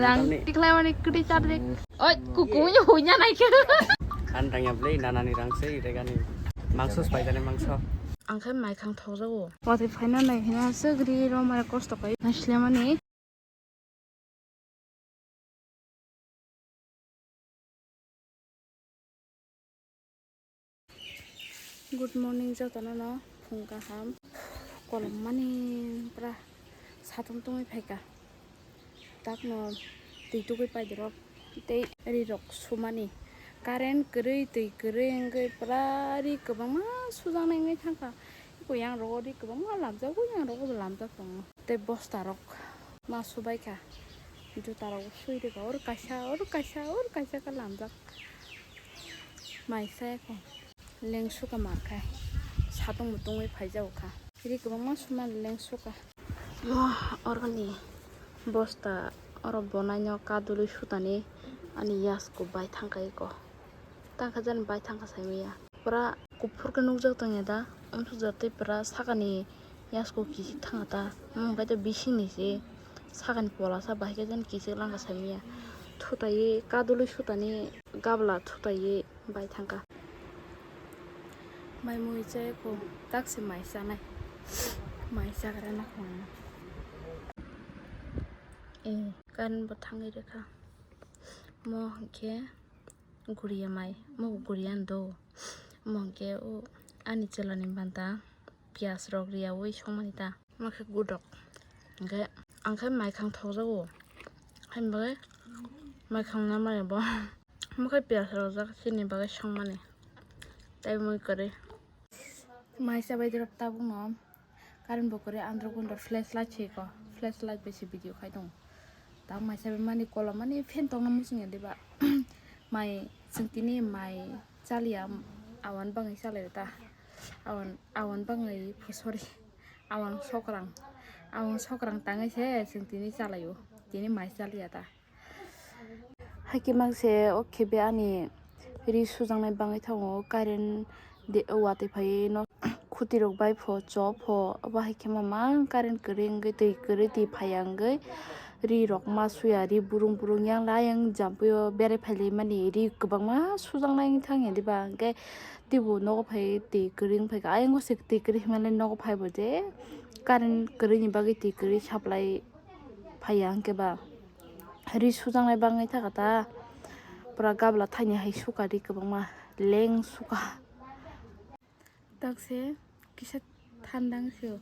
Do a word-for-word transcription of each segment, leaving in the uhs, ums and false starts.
Rang tiklai mani kwtwi chadrik. Oi, kuku nya hunya nai khe. Kan rang ya blei, nanani rang sei regani. Mangso spai jani mangso. Ang khe mai khang thok jago. Watwi phaina nai hina se gri ro mai kosto kai. Nasle mani. Good morning jotono no, phung kaham. Kolom mani pura satung tungwi phaika. Takno twi tugwi paidirok tei rirok sumani. Current kwrwi, twi kwrwi wngwi pura ri kwbangma sujaknai wngwi thangkha. Kuyang rogo ri kwbangma lamjak, kuyang rogo bo lamjak tongo. Tei bosta rok ma subaikha, juta rok sui rikha, oro kaisa, oro kaisa, oro kaisa khe lamjak. Mai saya khe lengsuka mankha, satung bo tungwi phaijago kha. Ri kwbangma sumani lengsuka. Mo oroni bosta oro bonaino kadulwi sutani ani yasku bai thangkha eko. Tangkha jani bai thangkha saimanya. Pura kuphur khe nukjak tongya da, amsukjak tei pura sakani yasku kisik thangkha ta. Omo hwnkhe tei bisingni se sakani pola sa bahai khe jani kisik langkha saimanya. Thutaiwi kadulwi sutani gabla thutaiwi bai thangkha. Mai mui chai kho, tak se mai chanai. Mai chagra na kho. Eh, current bo thangwi rwkha. Mo hwnkhe guriya mai, mo guriya ando. Mo hwnkhe o ani chwlani banta piyaj rok riyaui songmani ta. Mo khe gudok. Hwnkhe ang khe mai khang thok jago. Haini bagwi mai khang na maya bo. Mo khe piyaj rok jak chini bagwi songmani. Tei mui kwrwi. Mai chabai dirok tabukno. Current bo kwrwi andro gundro flashlight se ko, flashlight bai se video khai tongo. Tamo mai chabai mani kolom mani fan tongna muchung ya diba. Mai chwng tini mai chaliya, awan bangwi chalai ta. Awan, awan bangwi phu-, sorry. Awan sokrang. Awan sokrang tangwi se chwng tini chalaio. Tini mai chaliya ta. Haikhe mang se o khebe ani ri sujaknai bangwi thango, current de watwi phaiwi no khuti rok bai pho chop pho, obo haikhe mamang current kwrwi wngwi twi kwrwi twi phaiya wngwi ri rok ma suya, ri burung burung yang la yang jump o berai phailaimani, ri kwbangma sujaknai wngwi thangya diba, hwnkhe teibo nogo phai twi kwrwi wngphaikha, ayang o se twi kwrwi hinmale nogo phaibo je current kwrwini bagwi twi kwrwi supply phaiya hwnkhe ba. Ri sujaknai bangwi thaka ta. Pura gabla thaini hai suka ri kwbangma leng suka. Takse kisa thandang se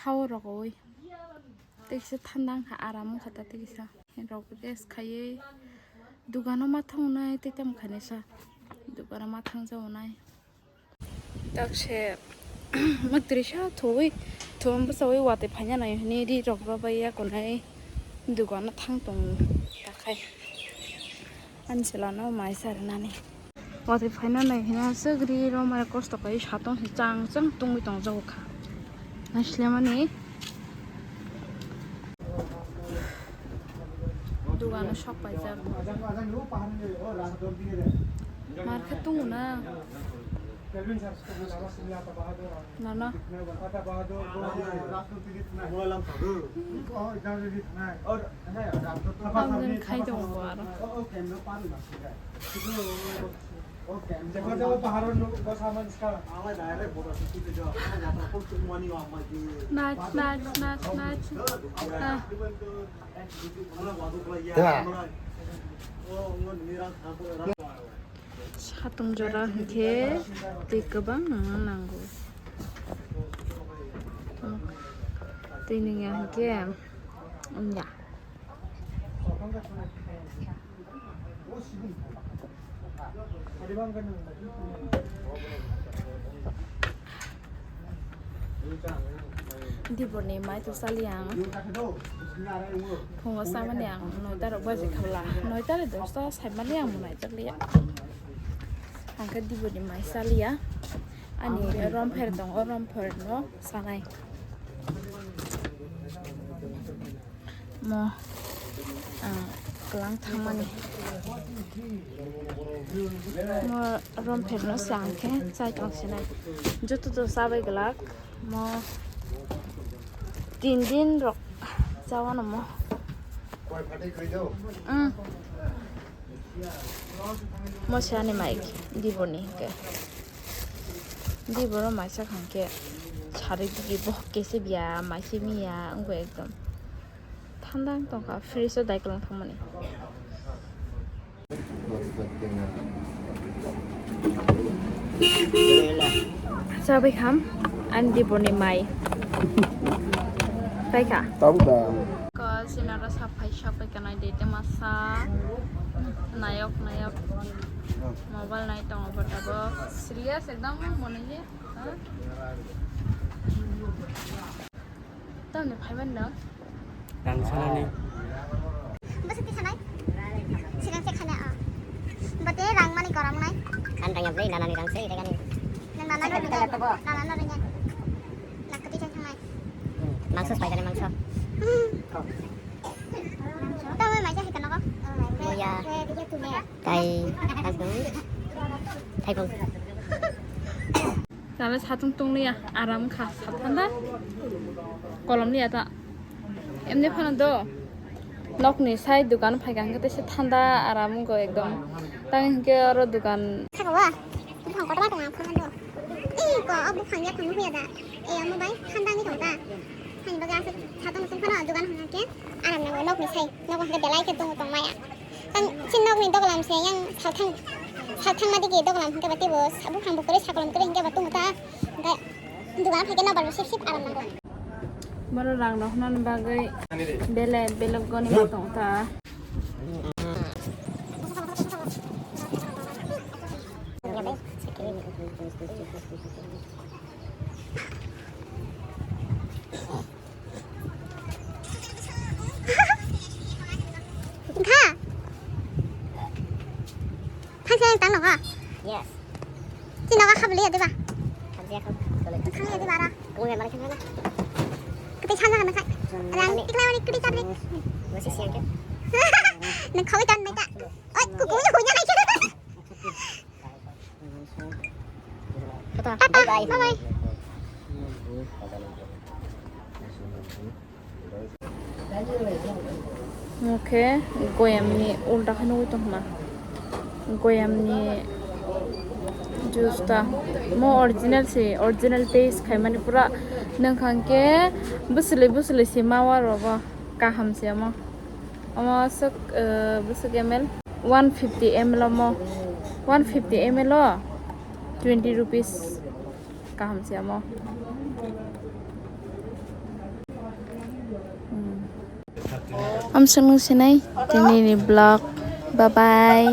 hao rogowi. Tei kisa thandang kha aram wngkha ta tei kisa. Rok rest khaiwi dukano ma thongnai tei tamo khainai sa. Dukano ma thangjago nai. Takse mwtwrisa thuwi, thuwi bwchawi watwi phaina nai hwnwi ri rok rw bai ya kunai dukano thang tong takhai. Ani chwla no mai sa rwnani. Watwi phaina nai hwnwi aswk ri rw mani kosto kaiwi satong se chang chang tungwi tong jago kha. Naislemani. Dugano sok paijak. Mar khe tungo na. Nono. Tamjani khai tongo bo aro. Nach, nach, nach, nach. Ah. Satung jora hwnkhe twi kwbang nangna nango. Twi nungya hwnkhe wngya. Dibor ni mai to sali ang. Phungo samani ang noita rok baji khabla. Noita re dosta saimani ang munai chakliya. Ang khe dibor ni mai saliya. Ani rompher tongo, rompher no sanai. Mo, ah, kwlang thangmani. Mo rompher no se ang khe chai tong sinai. Joto to chabai glak. Mo tin din rok chawano mo. Mm. Mo se ani mic, Dibor ni hwnkhe. Dibor o maisa kha hwnkhe sari digi bohok kese biya, maise miya, wngkha ekdom. Thanda wng tongkha, fridge o daikolong thangmani. Chabai kham, ani Dibor ni mai. Paikha. Tabuk da. Ko sinaro saphai saphai kanai de te masa. Nayok nayok. Mobile nai tongo bo tabuk. Serious ekdom mone je. Ha? Tamni phaiban no? Rang salani. Bwswk tisanai? Sigang se khana, ah. Bote rang mani korom nai. Kan rang yablai, nanani rang se, rega ni. Nang nana no rega. Nana no rega. Nak kati jai thangnai. Mangso spider mangso. Tamo mai jai kanogo. Muya. Kai, thaibung. Thaibung. Tala satung tonglia, aram kha, sa thanda. Kolom lia ta. Emni phano do. Nokni sai dukan phaikha hwnkhe tei se thanda aram wngkha ekdom. Tang hwnkhe oro dukan. Saka wa. Buphang kotor tongo phano do. Ei ko o buphang ya phano huya da. Ei omo bai thanda ni tongo ta. Hani bagwi aswk satung tong phano dukan hwnkhe aram nango nokni sai. Nogo hwnkhe belai khe tongo tongmaya. Tang chin nokni doglam se yang salthang salthang ma digi doglam hwnkhe ba teibo sa-, buphang bo kwrwi sakolom kwrwi hwnkhe ba tongo ta. Hwnkhe dugan phaikhe nobar bo sip sip aram nango. Boro rang rok hwnani bagwi bele belok goni ma tongo ta. Kha. Thansa yang tang nokha. Yes. Chini nokha khabli ya diba? Khabli ya khabli. Khabli ya diba ra? Kung ya mari khabli na. Kati chana kana khai. Rang tikla wani kati khabli. Masih siang kan? Nang khawi tan mai ta. Oi, kuku ya hunya nai. Tata, bye bye. Bye bye. Oke, goyamni ulta khe nugui tongma. Goyamni juice ta. Mo original se, original taste khaimani pura nangkha hwnkhe bwswlwi bwswlwi se ma aro bo kaham se omo. Omo aswk, eh, bwswk M L? One fifty M L omo. One fifty M L o twenty rupees. Kaham se omo. Hmm. Amswk nung sinai tini ni vlog. Bye bye.